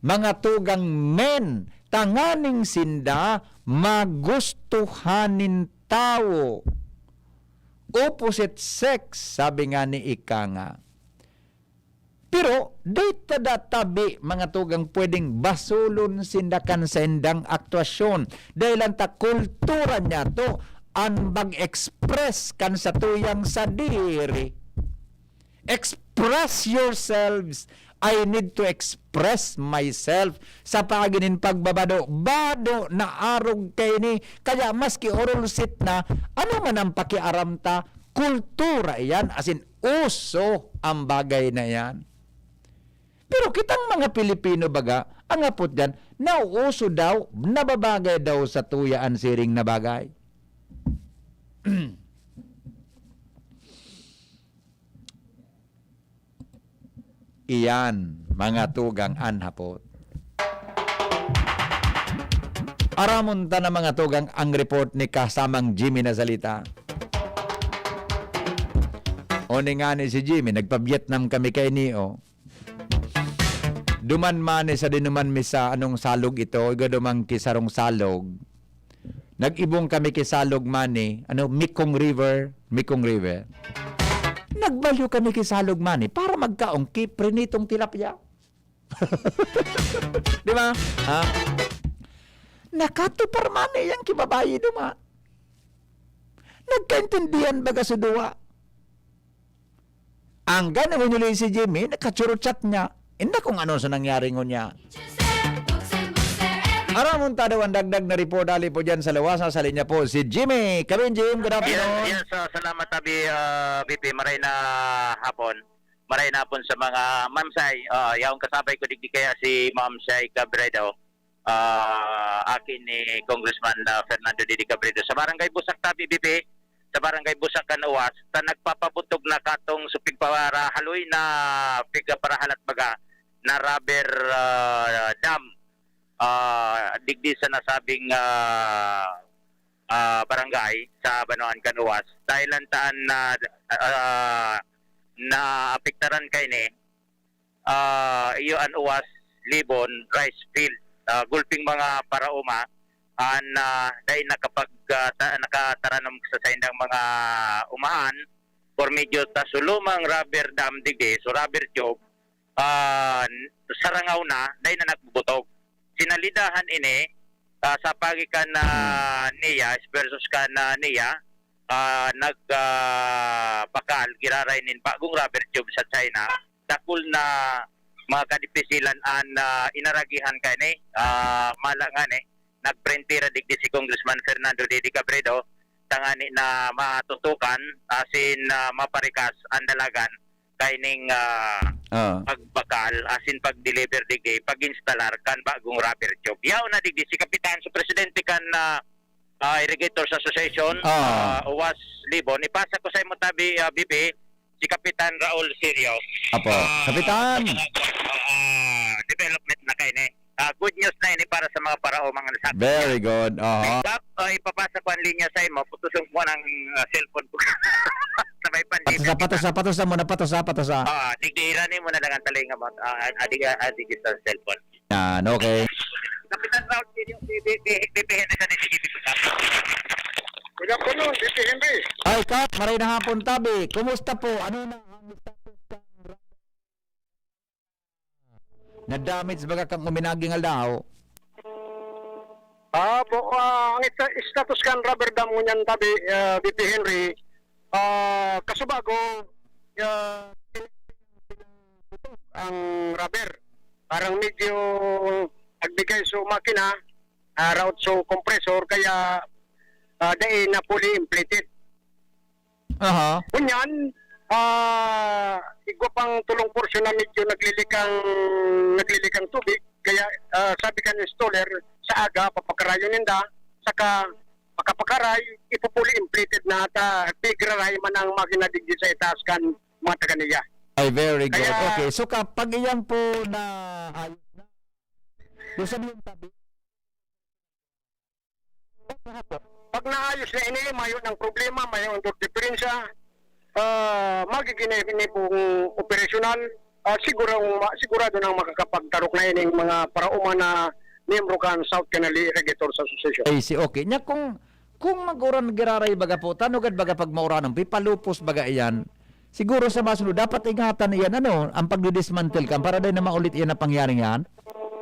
mga tugang men, tanganing sinda magustuhan nin tawo. Opposite sex, sabi nga ni ika nga. Pero, di ta da tabi, mga tugang, pwedeng basulon sinda kan saindang aktuasyon. Dahil lang ta kultura niya to, an mag-express kan satuyang sadiri. Express yourselves. I need to express myself. Sa paagi nin pagbabado, bado na arog kaini. Kaya maski orolsit na, ano man ang pakiaram ta, kultura iyan, as in, uso ang bagay na yan. Pero kitang mga Pilipino baga, ang hapot diyan, nauuso daw, nababagay daw sa tuya an siring na bagay. Iyan, mga tugang, an hapot. Aramon ta na, mga tugang, ang report ni kasamang Jimmy na salita. O ni ngani si Jimmy, nagpa-Vietnam kami kaini, o. Duman man, eh, sa dinuman mi sa anong salog ito, igwa duman ki sarong salog. Nag-ibong kami ki Salog Mani, ano, Mekong River, Mekong River. Nagbalyo kami ki Salog Mani para magkaon ki prinitong tilapia. Di ba? Ha? Nakatupar man eh, yang kibabayi duma. Nagkaintindihan baga sa duwa. Ang gani hinuli si Jimmy, nakachuruchat niya. Inda kung ano sa nangyari ngunyan. Aramon ta daw ang dagdag na report, dali po dyan sa luwas. Nasa linya po si Jimmy. Kabin, Jim, good afternoon. Yes, yes, ah, salamat, Abi, ah, B P. Maray na hapon. Maray na hapon sa mga Ma'am Sai. Ah, yaong kasabay ko digdi kaya si Ma'am Sai Cabredo. Ah, akin ni Congressman, ah, Fernando Didi Cabredo. Sa Barangay Busak, Tabi, B P, sa Barangay Busak, Canuas, ta nagpapabutog na katong supig para haloy na pigparahalat baga na rubber, ah, dam, ah, digdi sa nasabing, ah, ah, barangay sa Banwaan, Canuas. Dahil lang taan na, ah, naapektaran kaini, ah, iyo an Uwas, Libon, rice field. Ah, gulping mga paraoma an, ah, dai nakapag, ah, ta-, nakataranom sa saindang mga umahan por medyo ta sulumang rubber dam digdi, so rubber tube, ah, sarangaw na, dai na nagbubutog. Sinalidahan ini, ah, sa pagikan na niya versus kan, ah, niya, ah, nag, ah, bakal, giraray nin bagong rubber tube sa China. Dakul na mga kadipisilan an, ah, inaragihan kaini, ah, mala ngani, nagprentira digdi si Congressman Fernando Didi Cabredo, tangani na matutukan, asin, ah, maparikas ang dalagan kaining, ah, Ah. pagbakal, asin pag-deliver digdi, pag-instalar kan bagong rubber tube. Yaon na digdi si Kapitan, si Presidente kan, ah, ah, Irrigators Association, Ah. ah, Uwas Libon. Ipasa ko sa imo tabi, ah, B P, si Kapitan Raul Sirio. Apo. Ah, Kapitan! ah, development na kaini. Ah, good news na ini para sa mga paraomang nasakit. Very good. Aha. Kap, ah, ipapasa ko ang linya sa imo, putuson ko ng, ah, cellphone ko. Sabay pandemya, Patusa, di ba? patusa, patusa mo na, patusa, patusa. Ah, digdi, irani mo na lang ang talinga mo. Ah, ah, di, ah, di, sa cellphone. Yan, okay. Kapitan Raul, si, si, si, si, si, si, si, si, si, Good afternoon, si, si Henry. Ay, Kap, maray na hapon, tabi. Kumusta po? Ano na ang status ng na-damage baga kang uminaging aldaw? Ah, po, ah, ang sta-, status kan rubber dam ngunyan tabi, ah, B P Henry, ah, kasubago, ah, ang rubber. Parang medyo nagbigay sa makina, ah, raot sa compressor, kaya, ah, dai na fully inflated. Aha. Ngunyan, ah, igwa pang tulong porsyon na medyo naglilikang, naglilikang tubig. Kaya, ah, sabi kan installer, sa aga, papakarayon ninda, saka makapakaray, ipu-fully inflated na ata, tigraray man ang makina digdi sa itaas kan mga taga niya. Ay, very good. Kaya Okay, so kapag iyan po na ayos na, yung sabihin tabi, Pag naayos na ini, mayo ng problema, mayo ng diferensya, ah, magiging na ini pong operasyonal, ah, siguro, ma-, sigurado nang makakapagtarok na ining mga paraoma na miyembro kan South Canal Irrigators Association. I see, okay. Nya kung, kung mag-uran giraray baga po, tanugad baga pag mauranon, pipalupos baga iyan, siguro sa masunod, dapat ingatan iyan, ano, ang pagdidismantle kan para dai na maulit iyan na pangyaring yan?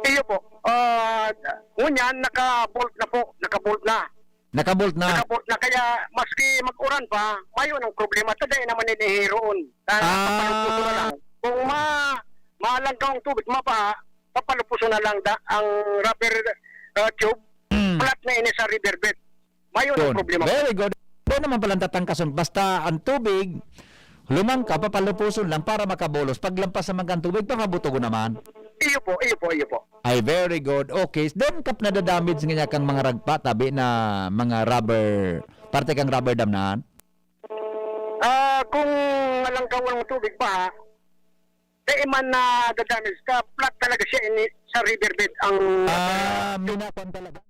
Iyo po. Ah, ngunyan, naka-bolt na po. Naka-bolt na. Naka-bolt na. Naka-bolt na. Kaya, maski mag-uran pa, mayo ng problema. Ta dai naman inihiroon. Ah, Ah. papalupuson na lang. Kung ma-, malangkaw ang tubig, mabaha, papalupuson na lang da, ang rubber, ah, tube, Mm. flat na ini sa riverbed. Mayo ng Yun. problema. Very good. Dai naman palang tatangkason. Basta ang tubig, Lumangkaw, papalupuson lang para makabulos. Paglampas naman kan tubig, papabutogon naman. Iyo po, iyo po, iyo po. Ay, very good. Okay. Then, Kap, nadadamage nga niya kang mga ragpa, tabi na mga rubber, parte kang rubber dam na? Ah, kung nalangkawan ng tubig pa, ha, dai man nadadamage ka, flat talaga siya ini sa riverbed ang Ah, minapan talaga.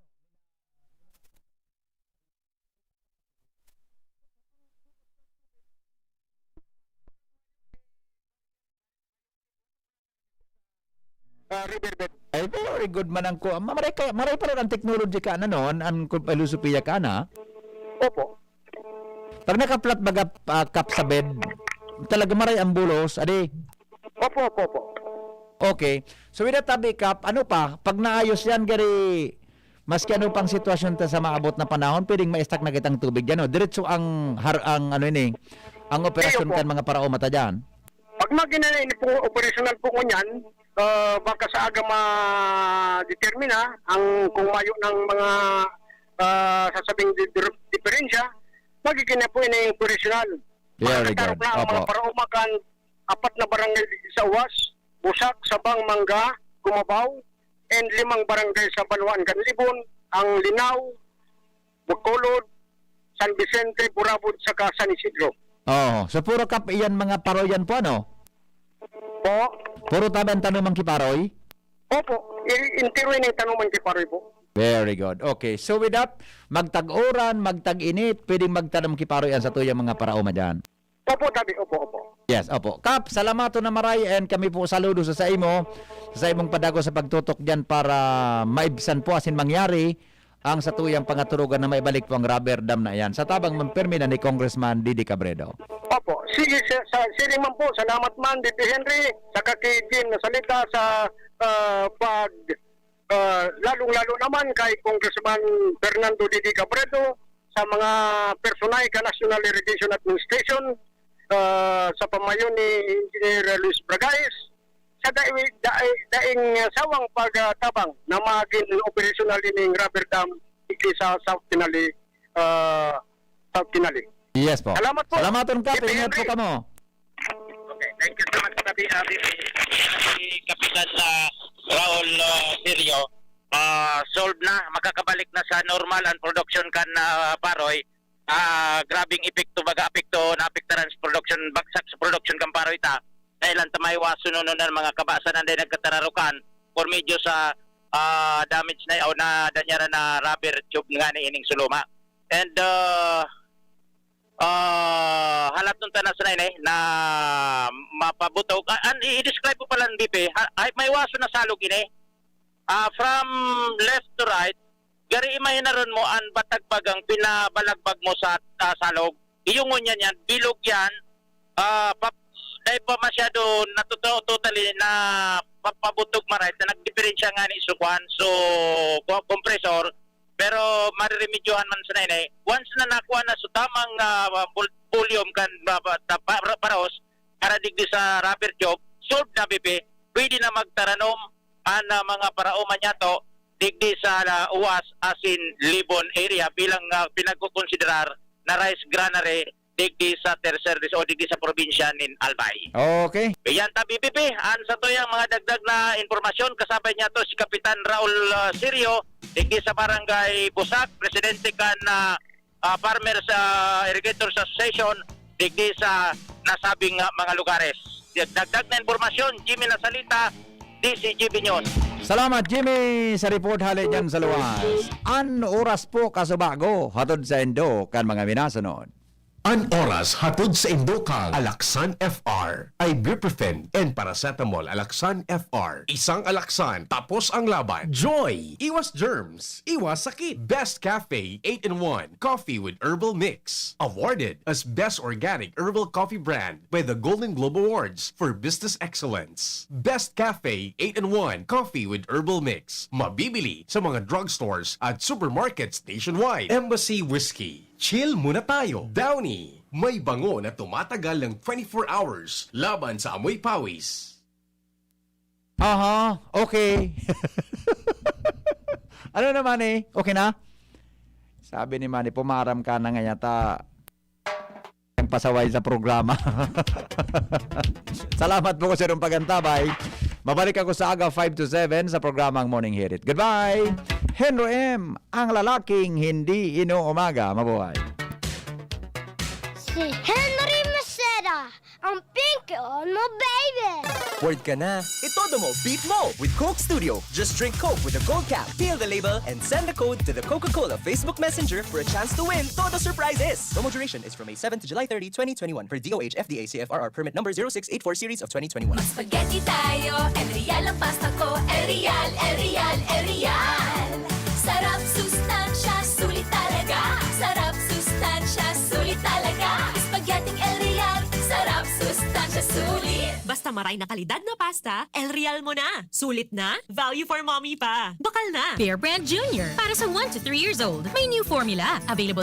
Ah, riverbed. Ay, very good man ang ku-, ma-, maray ka, maray pa rin ang technology ka, ano, no? An, an ku-, filosofiya ka na. Opo. Pag naka-flat baga, ah, Kap, sa bed, talaga maray ang bulos, adi. Opo, opo, opo. Okay. So, with that, tabi, Kap, ano pa? Pag naayos yan, gari, maski ano pang sitwasyon ta sa maabot na panahon, pwedeng ma-stack na kitang tubig dyan, no? Diretso ang har-, ang ano ini, ang operasyon Iyo po. Kan mga paraoma ta dyan. Pag magina ini po, operational po ngunyan, ah, baka sa aga ma-determina ang kung mayo ng mga, ah, sasabing di-, di-, diferensya, magiging na po ini operational. Very Makatarok good. Na ang mga Opo. Paraoma kan apat na barangay sa Uwas, Busak, Sabang, Mangga, Gumabaw, and limang barangay sa Banwaan kan Libon, ang Linao, Bacolod, San Vicente, Burabod, saka San Isidro. Oo. So, puro kap-, iyan mga paroy yan po, ano? Po? Puro tabi ang tanuman ki paroy? Opo. I-, intiro yan ang tanuman ki paroy po. Very good. Okay. So, with that, magtag-uran, magtag-init, pwedeng magtanom ki paroy ang satuyang mga paraoma dyan. Opo, tabi. Opo, opo. Yes, opo. Kap, salamaton na maray and kami po saludo sa saimo, sa saimong padagos sa pagtutok diyan para maibsan po asin mangyari ang satuyang pangaturugan na maibalik po ang rubber dam na iyan. Sa tabang man pirmi na ni Congressman Didi Cabredo. Opo. Sige, sir, sa, sige man po. Salamat man, D P Henry, saka kay Jim na salita sa, ah, pag ah, lalong-lalo naman kay Congressman Fernando Didi Cabredo, sa mga personahe kan National Irrigation Administration, ah, sa pamayo ni Engineer Luis Bragais, sa dai-, dai-, daing sawang pagtabang na magin operasyonal ining rubber dam digdi sa South Tinali, ah, South Tinali. Yes po. Salamat po. Salamat, Kap. Ingat po kamo. Okay, thank you so much, Kapi-, ah, V P. Si Kapitan, ah, Raul, ah, Sirio, ah, solved na, makakabalik na sa normal ang production kan, ah, paroy. Ah, grabing epekto, baga apekto, naapektaran sa production, bagsak sa production kan paroy ta. Dahil ang tamay waso nono na mga kabasan ang dahil nagkatararukan, por medyo sa, ah, damage na o na danyara na rubber tube nga ni ining suloma. And, ah, ah, halat nung tanas na ini, na mapabutog. Ah, an, i-describe ko pala, V P, ha, ay, may waso na salog ini. Ah, from left to right, gari imahinaron mo an batagbagang pinabalagbag mo sa, ah, salog. Iyo ngunyan yan, bilog yan. Ah, pap-, dahil pa masyado natuto-, totally na papabutog maray, na nagdiferensya nga ni sukuan. So, ko-, compressor, pero mariremedyohan man sana ini. Once na nakuha na sa tamang, ah, vol-, volume kan, ah, pa-, ta-, pa-, paros, para digdi sa rubber job, solved na, V P. Pwede na magtaranom an, ah, mga paraoma niyato digdi sa, ah, Uwas asin Libon area bilang, ah, pinagkukonsiderar na rice granary digdi sa tercer dis-, o digdi sa probinsya nin Albay. Okay. Iyan ta, V P P, an satuyang mga dagdag na impormasyon, kasabay niyato si Kapitan Raul, ah, Sirio, digdi sa Barangay Busak, presidente kan, ah, ah, Farmers, ah, Irrigators Association, digdi sa nasabing, ah, mga lugares. Dagdag na impormasyon, Jimmy Nasalita, D C G B News. Salamat, Jimmy, sa report hale dyan sa luwas. An oras po, kasubago, hatod sa indo kan mga minasunod. An oras hatod sa indo kan Alaxan F R, ibuprofen and paracetamol. Alaxan F R, isang Alaxan, tapos ang laban. Joy, iwas germs, iwas sakit. Best Cafe eight-in-one, coffee with herbal mix. Awarded as Best Organic Herbal Coffee Brand by the Golden Globe Awards for Business Excellence. Best Cafe eight-in-one, coffee with herbal mix. Mabibili sa mga drugstores at supermarkets nationwide. Embassy Whiskey. Chill muna tayo. Downy, may bango na tumatagal ng twenty-four hours laban sa amoy pawis. Aha, okay. Ano naman eh? Okay na? Sabi ni Manny, pumaram ka na nga yata. pasaway sa programa. Salamat po sa inyong pagantabay. Mabalik ako sa aga five to seven sa programang Morning Hirit. Goodbye! Henry M, ang lalaking hindi inuumaga. Mabuhay! Si Henry Maceda, ang pinky on mo, baby! Word ka na. Itodo mo, beat mo with Coke Studio. Just drink Coke with a gold cap, peel the label, and send the code to the Coca-Cola Facebook Messenger for a chance to win Todo Surprises. Promo duration is from May seven to July thirty, twenty twenty-one per D O H F D A C F R R permit number zero six eight four series of twenty twenty-one. Spaghetti tayo, El Real ang pasta ko. El Real, El Real, El Real. Sarap, sustansya, sulit talaga. Sarap, sustansya, sulit talaga. Spaghetti El Real. Sarap, sustansya, sulit. Basta maray na kalidad na pasta, El Real mo na. Sulit na, value for mommy pa. Bakal na. Bear Brand Junior para sa one to three years old. May new formula. Available